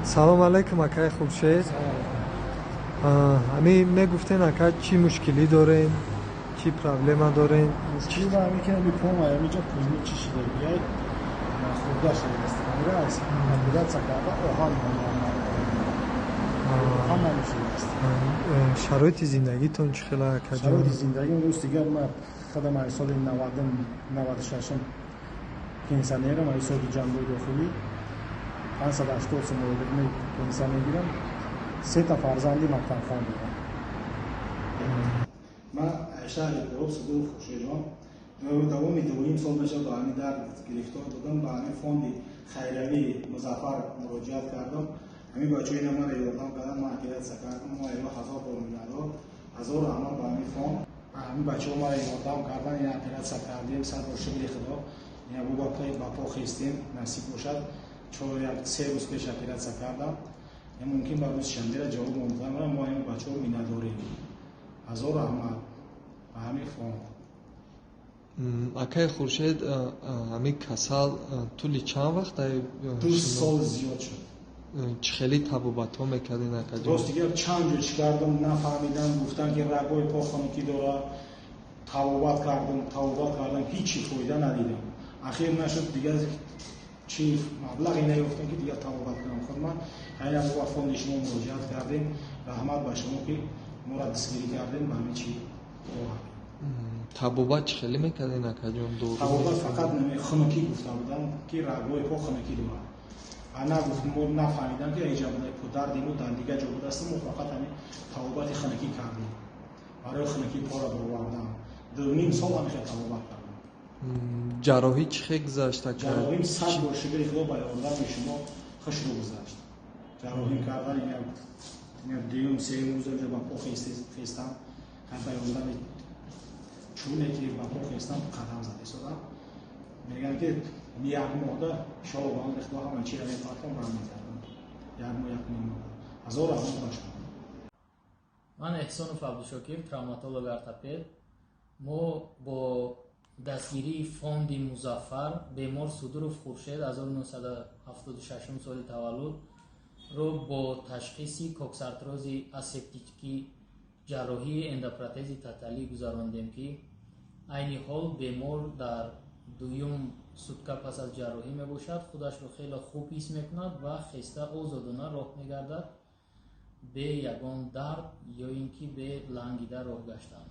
Салом алейкум, акай Хуршед. Ҳамин мегуфтен, ака, чӣ мушкилӣ дорем, чӣ проблема дорем? Мушкилӣ ҳамин ки ҳами пома ҳамиҷа пӯзми чӣ шидагиай, хурда шудааст. Оператсия карда, оҳан оҳан намешудааст. Шароити зиндагитон чӣ хела, акаҷон? Шароити зиндагим, рӯз дигар, ман худам аз соли навадум, 96-ум пенсионерам, аз ҳисоби ҷангои дохилӣ 580 сом ойлиқ пенсия мегирам. Сета фарзанди мактабхон дорам. Ман шаҳри Кӯлоб, Судуров Хуршедҷон. Давоми 2,5 сол мешавад, ба ҳамин дард гирифтор будам. Ба ҳамин фонди хайриявии Музаффар муроҷиат кардам. Ҳамин бачаҳо ина мара ёрдам карданд, ман оператсия кардам. Мо эро ҳазор бор миннатдор, ҳазор раҳмат ба ҳамин фонд. Ҳамин бачаҳо мара ёрдам карданд, ина оператсия кардем. Сад бор шукри Худо, ина ба по хестем. Насиб бошад, чор як се рӯз пеш оператсия кардам. Мумкин ба рӯзи шанбера ҷавоб омода. Мо ҳамин бачаҳо миннатдорем, ҳазор раҳмат ба ҳамин фонд. Акай Хуршед, ҳамин касал тӯли чанд вақт? 2 сол зиёд шуд. Чӣ хеле табобатҳо мекардин, акаҷон? Рост дигар, чанд ҷо чӣ кардам, нафаҳмидам. Гуфтан, ки рагҳои по хунукӣ дорад. Табобат кардам, табобат кардам, ҳичи фоида надидам. Ахир нашуд, дигар чӣ маблағе наёфтам, ки дигар табобат кунам худман. Ҳайна ба фонди шумо муроҷиат кардем. Раҳмат ба шумо, ки моро дастгирӣ кардем, ба ҳамин чӣ. Табобат чӣ хеле мекардин, акаҷон? Табобат фақат хунукӣ гуфта будам, ки рагҳои по хунукӣ дорад. Нагуфт, мо нафаҳмидам, ки иҷа буда, дарди мо дар дигар ҷо будаст. Мо фақат ҳамин табобати хунукӣ кардем, барои хунукӣ пора баровардан. 2,5 сол ҳамин табобат кардам. Ҷарроҳӣ чӣ хел гузашт, ака? Ҷарроҳим, сад бор шукри Худо, ба ёрдами шумо хушрӯ гузашт. Ҷарроҳӣ кардан, ина дуюм, сеюм рӯза ба по хестам. Ба ёрдами чуне ки ба по хестам, қадам зада истодам. Мегӯям, ки як моҳда, иншоалло, ба амри Худо ҳама чиро мепартом, рам мекардам. Як моҳ, як ним моҳ. Ҳазор раҳмат ба шумо. Ман Эҳсонов Абдушокир, травматолог ортопед. Мо бо дастгирии фонди Музаффар бемор Судуров Хуршед, 1976 соли таваллуд, ро бо ташхиси коксартрози асептикӣ ҷарроҳии эндопротези тоталӣ гузарондем, ки айни ҳол бемор дар дуюм сутка пас аз ҷарроҳӣ мебошад. Худашро хеле хуб ҳис мекунад ва хеста, озодона роҳ мегардад, бе ягон дард ё ин ки бе лангида роҳ гаштан.